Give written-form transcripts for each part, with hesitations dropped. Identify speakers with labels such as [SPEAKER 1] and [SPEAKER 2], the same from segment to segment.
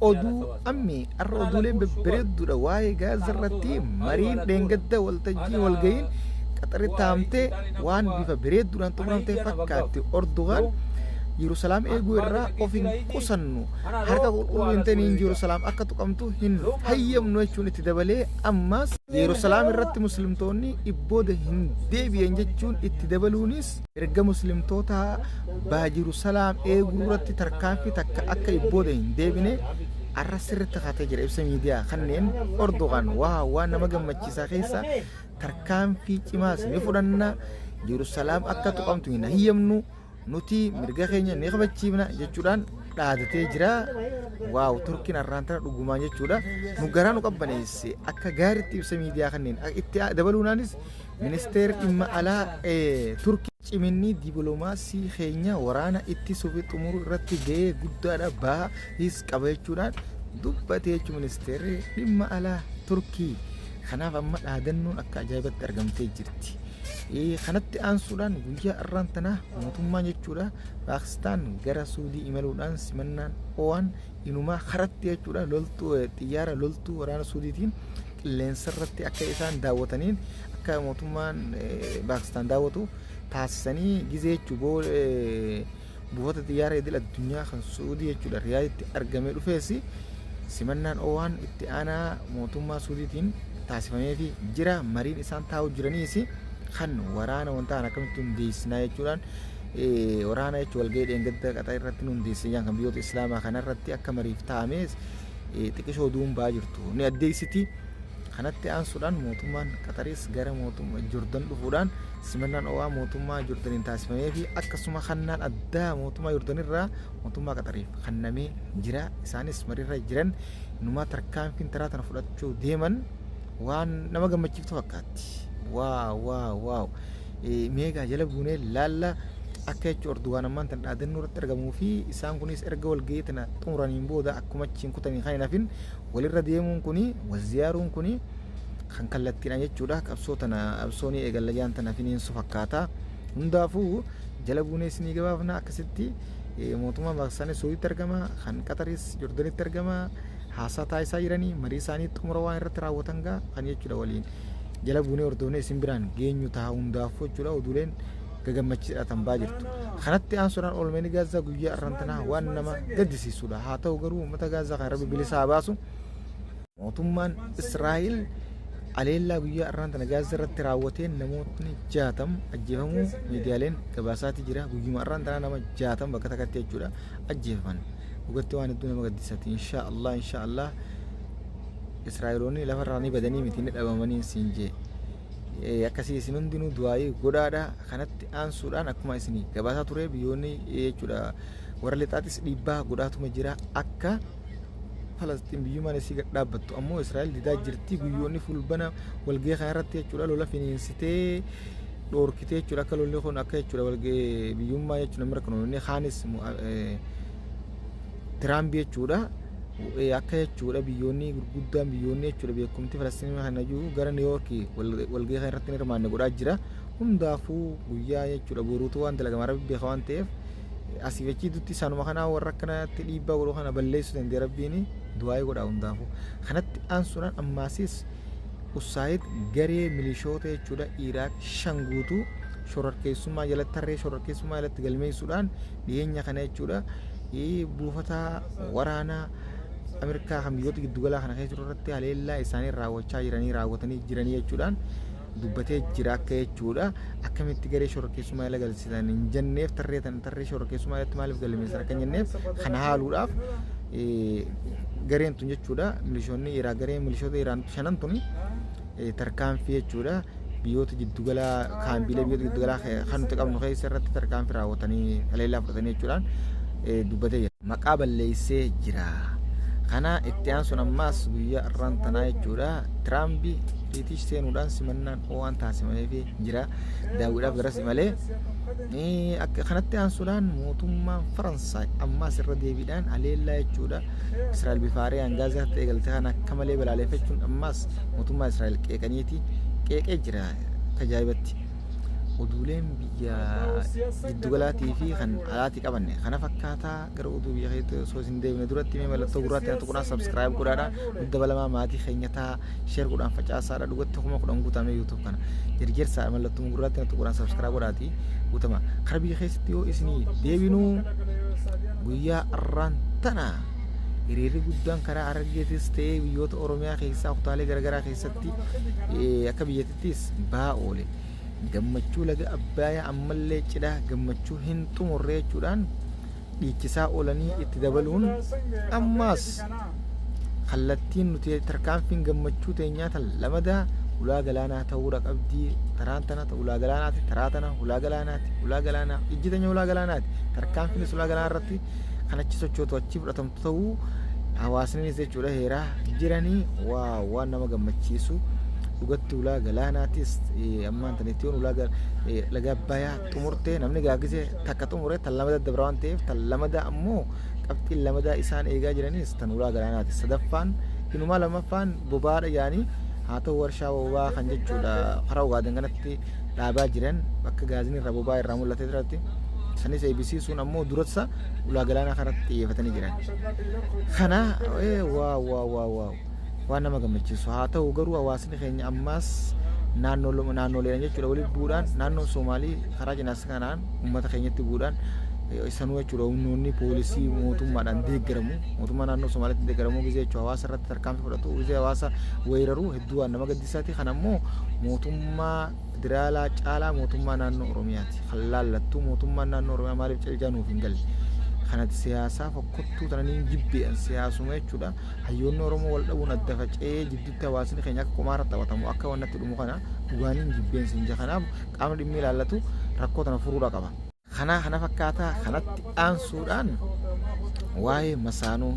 [SPEAKER 1] Oduu ammee arra oduuleen bebbereedduudha waa'ee Gaazza irratti mariin dheengadda waltajjii walga'iin Qaxaritti taa'amte waan bifa bereedduudhaan xumuramte fakkaatti. Ordogaan Yerusalaam eeguu irraa of hin qusannu, harka qulqulluu hin ta'iniin Yerusalaam akka tuqamtu hin hayyamnu jechuun itti dabalee ammas Yerusalaam irratti muslimtoonni ibbooda hin deebi'an jechuun itti dabaluunis Mirga Muslimtootaa baha Jerusalaam eeguu irratti tarkaanfii takka akka ibbooda hin deebine arra sirritti kaatee jira ibsa miidiyaa kanneen Erdogan waa waan nama gammachiisaa keessa tarkaanfii cimaas ni fudhanna Jerusalaam akka tuqamtu hin hayyamnu nuti mirga keenya ni kabachiifna jechuudhaan dhaadatee jira. Waaw Turkiin arraan tana dhugumaan jechuudha nu garaa nu qabbaneesse akka gaariitti ibsa miidiyaa kanneen itti dabaluunaanis Ministeerri Dhimma Alaa Turkii ciminni dibilomaasii keenya waraana ittisuu fi xumuruu irratti gahee guddaadha baahis qaba jechuudhaan dubbate jechuun ministeerri dhimma alaa Turkii. Kanaaf amma dhaadannoon akka ajaa'ibatti argamtee jirti. Kanatti aansuudhaan guyyaa har'aan tanaa mootummaan jechuudha Paakistaan gara Suudii imaluudhaan simannaan oo'aan inumaa karatti jechuudha loltuu xiyyaara loltuu waraana Suudiitiin qilleensarratti akka isaan daawwataniin akka mootummaan Paakistaan daawwatu taasisanii gizee jechuun buufata xiyyaara idil addunyaa kan Suudii jechuudha Riyaaditti argamee dhufees simannaan oowaan itti aanaa mootummaa Suudiitiin taasifameefi jira. Mariin isaan taa'u jiraniis kan waraana wanta kana akkamitti hundeessinaa jechuudhaan waraana jechuun walgahii dheengadda qaxar irratti hundeessee jiran kan biyyoota islaamaa kanarratti akka mariif taa'amees xiqishoo oduun ba'aa jirtu ni addeessiti. Kanatti aansuudhaan mootummaan Qaxaris gara mootummaa Jordan dhufuudhaan simannaan o'aa mootummaa Jordaniin taasifamee fi akkasuma kannaan addaa mootummaa Jordan irraa mootummaa Qaxariif kannamee jira. Isaanis mariirra jiran numaa tarkaanfiin taraa tana fudhachuu deeman waan nama gammachiiftu fakkaatti. Waaw waaw waaw. Meegaa jala buunee laalla akka jechuun Erdogaan ammaan tan dhaadannoo irratti argamuu fi isaan kunis erga walgahii tana xumuraniin booda akkuma achiin kutanii kan hin hafin walirra deemuun kuni wal ziyaaruun kuni kan kallattiidhaan jechuudha qabsoo tana qabsoo ni eegalla jaan tana finiinsu fakkaata. Hundaafuu jala buunee isinii gabaafna akkasitti mootummaan Paakistaanis Suudiitti argama kan Qaxaris Jordanitti argama haasaa taasisaa jiranii marii isaanii xumura waan irratti raawwatan gaa kan jechuudha waliin jala buunee hordofnee isin biraan geenyu ta'a hundaafuu jechuudha oduuleen gagammachiisadha tan ba'aa jirtu. Kanatti aansuudhaan oolmeen Gaazaa guyyaa arran tanaa waan nama gaddisiisudha. Haa ta'u garuu uummata Gaazaa kan Rabbi bilisa haa baasu. Mootummaan Israa'el aleellaa guyyaa arraan tana Gaazaa irratti raawwateen namootni 60 ajjeefamuu miidiyaaleen gabaasaatii jira. Guyyuma arraan tanaa nama 60 bakka takkatti jechuudha ajjeefaman. Dhugatti waan hedduu nama gaddisiisati. Inshaa Allah inshaa Allah Israa'eloonni lafarraa ni badanii miti ni dhabamanii siin jee. Akkasii isin hundinuu du'aayii godhaadha. Kanatti aansuudhaan akkuma isin gabaasaa ture biyyoonni jechuudha warra lixaatis dhiibbaa godhaatuma jira akka Falastiin biyyummaan isii gad dhaabbattu ammoo Israa'el didaa jirti guyyoonni fulbana walgahii kana irratti jechuudha lola finiinsitee dhoorkitee jechuudha akka lolli kun akka jechuudha walgahii biyyummaa jechuudha mirkanoonni kaanis Tiraamp jechuudha akka jechuudha biyyoonni gurguddaan biyyoonni jechuudha beekumtii Falastiin kana jiru gara Niiwoorkii walgahii kana irratti hin hirmaanne godhaa jira. Hundaafuu guyyaa jechuudha boruutu waan dalagamaa rabbi beeka waan ta'eef asii fi achii dutti isaanuma kanaa warra akkanatti dhiibbaa godhu kana balleessuu danda'e rabbiin du'aa'ii godhaa hundaafuu. Kanatti aansuudhaan ammaasis Usaayid garee milishoota jechuudha Iraaq 5 guutuu shororkeessummaa jalatti tarree shororkeessummaa jalatti galmeessuudhaan dhiyeenya kana jechuudha buufata waraanaa Ameerikaa kan biyyoota giddugalaa kana keessa jiru irratti haleellaa isaanii raawwachaa jiranii raawwatanii jiranii jechuudhaan dubbatee jira akka jechuudha. Akkamitti garee shororkeessummaa jala galchisan hin jenneef tarree tan tarree shororkeessummaa jalatti maaliif galmeessan akka hin jenneef kana haaluudhaaf gareen tun jechuudha milishoonni Iraan gareen milishoota Iraan shanan tun tarkaanfii jechuudha biyyoota jiddugalaa kaambiilee biyyoota jiddugalaa kan nuti qabnu keessa irratti tarkaanfii raawwatanii haleellaa fudhatanii jechuudhaan dubbatee jira. Maqaa balleessee jira. Kana itti aansuun ammaas guyyaa arraan tanaa jechuudha Tiraampi Biriitish seenuudhaan simannaan ho'aan taasifameefii jira. Daawwiidhaaf garas imalee akka kanatti aansuudhaan mootummaan Faransaay ammaas irra deebiidhaan haleellaa jechuudha Israa'el bifa haarayaan Gaazaatti eegalte kana akka malee balaaleffachuun ammaas mootummaa Israa'el qeeqaniiti qeeqee jira akka ajaa'ibatti. Oduuleen biyya giddugalaatii fi kan alaatii qabanne kana fakkaataa. Gara oduu biyya keessatti osoo isin deebine duratti mee mallattoo gurraatti na tuqunaa, subscribe godhaadha. Nu dabalamaa, maatii keenya ta'a, share godhaan facaasaadha. Dhugatti 10,000 guutame YouTube kana jirjirsaa. Mallattoo gurraatti na tuqunaa, subscribe godhaati guutama. Kara biyya keessatti yoo isinii deebinuu, guyyaa arraan tana hiriirri guddaan karaa Harargeetis ta'ee biyyoota Oromiyaa keessaa kutaalee garaagaraa keessatti akka biyyatittis ba'aa oole. Gammachuu laga Abbayaa ammallee cidha gammachuu hin xumurre jechuudhaan dhiichisaa oolanii, itti dabaluun ammaas kallattiin nuti tarkaanfiin gammachuu teenyaa tan lamadaa ulaa galaanaa ta'uudha qabdii. Taraan tana ulaa galaanaati, taraa tana ulaa galaanaati, ulaa galaanaa ijji teenya ulaa galaanaati, tarkaanfiinis ulaa galaanaa irratti kan achi sochootu achi fudhatamtu ta'uu hawaasnis jechuudha heeraa jiranii. Waa waan nama gammachiisu dhugatti ulaa galaanaatis ammaan tan itti ulaa laga Abbayaa xumurtee namni gaagise takka xumure tan lamada dabra waan ta'eef, tan lamada ammoo qabxiin lamadaa isaan eegaa jiranis tan ulaa galaanaati. Sadaffaan inumaa lammaffaan bobaadha yaanii haa ta'u, warshaa boba'aa kan jechuudha karaa Ogaaden kanatti dhaabaa jiran, bakka gaaziin irraa boba'aa irraa mul'atee irratti sanis eebbisiisuun ammoo durasa ulaa galaanaa kanatti xiyyeeffatanii jiran. Kana waa waa waa waa waan nama gammachiisu haa ta'u, garuu hawaasni keenya ammaas naannoleedhaan jechuudha walitti bu'uudhaan, naannoon Soomaalii karaa cinaas kanaan uummata keenyatti bu'uudhaan, sanuu jechuudha humnoonni poolisii mootummaadhaan deeggaramu, mootummaa naannoo Somaaliitti deeggaramu gisee jechuudha hawaasa irratti tarkaanfii fudhatu, gisee hawaasa weeraru hedduu waan nama gaddisaati. Kan ammoo mootummaa federaalaa caalaa mootummaa naannoo Oromiyaati kan laallattu. Mootummaan naannoo Oromiyaa maaliif calqaa nuuf hin galle? Kanatti siyaasaa fokkottuu tananiin jibbee'an siyaasuma jechuudha. Hayyoonni Oromoo wal dhabuun adda faca'ee jidduutti hawaasni keenya akka qumaarra taphatamu, akka wannatti dhumu kana dhugaaniin jibbeensa hin jira. Kanaaf qaamni dhimmi ilaallatu rakkoo tana furuudha qaba. Kanaa kana fakkaataa. Kanatti aansuudhaan waa'ee masaanuu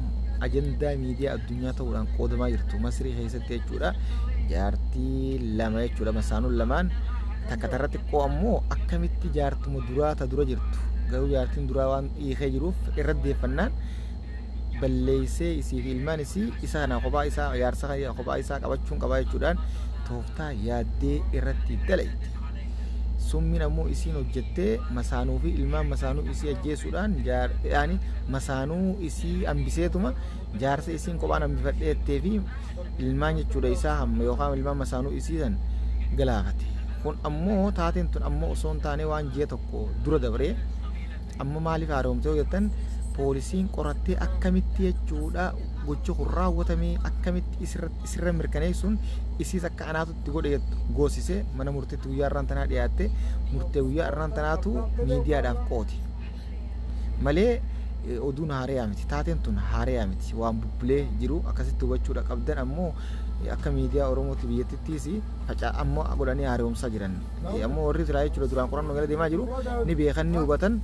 [SPEAKER 1] ajandaa miidiyaa addunyaa ta'uudhaan qoodamaa jirtu Masrii keessatti jechuudha. Jaartii lama jechuudha, masaanuun lamaan, takka tarra xiqqoo ammoo akkamitti jaartuma duraa ta dura jirtu, garuu jaartiin duraa waan dhiikee jiruuf irra deeffannaan balleessee isii fi ilmaan isii isa kana kophaa isaa, jaarsa kophaa isaa qabachuun qabaa jechuudhaan tooftaa yaaddee irratti dalayte. Summiin ammoo isiin hojjettee masaanuu fi ilmaan masaanuu isii ajjeesuudhaan, yaani masaanuu isii hambiseetuma jaarsa isiin kophaan hambifadhee jettee fi ilmaan jechuudha isaa hamma yookaan ilmaan masaanuu isii san galaafate. Kun ammoo taateen tun ammoo osoo hin taane waan ji'a tokko dura dabree amma maaliif haaromte yoo jettan, poolisiin qorattee akkamitti jechuudha gochi kun raawwatamee akkamitti isirra mirkaneessuun isiis akka anaatu itti godhe jettu goosise mana murtiitti guyyaa irraan tanaa dhiyaatte. Murtee guyyaa irraan tanaatu miidiyaadhaaf qooti malee oduun haariyaa miti, taateen tun haariyaa miti, waan bubbulee jiru akkasitti hubachuudha qabdan. Ammoo akka miidiyaa Oromooti biyyatittiis facaa ammoo godhanii haaromsaa jiran. Ammoo warri silaa jechuudha duraan qorannoo gara deemaa jiru ni beekan, ni hubatan.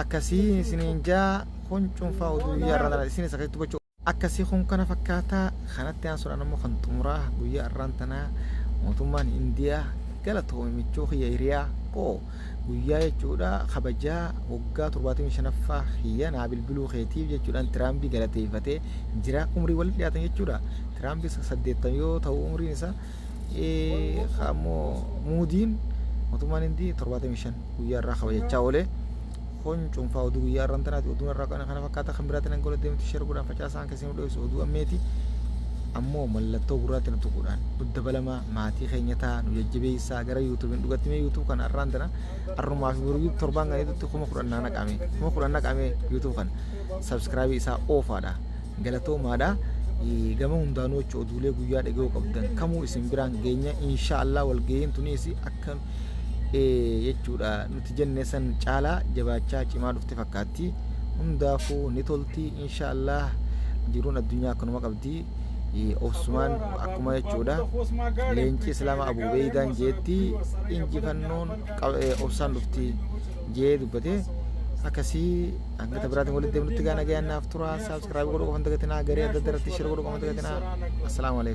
[SPEAKER 1] Akkasii isiniin jaa, kun cuunfaa oduu guyyaa irraa tanaa, isinis akkasitti hubachuu. Akkasii kun kana fakkaataa. Kanatti aansuudhaan ammoo kan xumuraa guyyaa irraan tanaa, mootummaan Indiyaa galatoomi michuu kiyya, hiriyaa koo, guyyaa jechuudha kabajaa waggaa 75ffaa kiyya naa bilbiluu keetiif jechuudhaan Tiraambii galateeffatee jira. Umrii walitti dhiyaatan jechuudha. Tiraambii 80 yoo ta'u umriin isaa, ammoo Muudiin mootummaan Hindii 75 guyyaa irraa kabajachaa oole. Kun cuunfaa oduu guyyaa irraan tanaati. Oduun irraa kana fakkaata. Kan biraatti nan gola deemtu share godhaan facaasaan keessan dho'isu oduu ammeeti. Ammoo mallattoo gurraatti nu tuquudhaan nu dabalamaa, maatii keenya ta'a, nu jajjabeessaa gara YouTubeiin. Dhugatti mee YouTube kana arraan tana arrumaa fi boruu torbaan kana gidduutti 10,000 naa naqame, 10,000 naqame. YouTube kana subscribe isaa oofaadha. Galatoomaadha. Gama hundaanuu jechuun oduulee guyyaa dhaga'uu qabdan kamuu isin biraan geenya insha Allah. Walga'iin tunis akka jechuudha nuti jenne san caalaa jabaachaa cimaa dhufte fakkaatti. Hundaafuu ni tolti insha Allah. Jiruun addunyaa akkanuma qabdi, obsumaan akkuma jechuudha leenci islaama Abu Beeydaan jeetti, injifannoon obsaan dhufti jee dubbate. Akkasii hanga biraatiin walitti deemnutti gaa nagayaan naaf tura. Subscribe godhuu qofan dagatinaa, garee adda adda irratti share godhuu qofan dagatinaa. Assalaamu alaikum.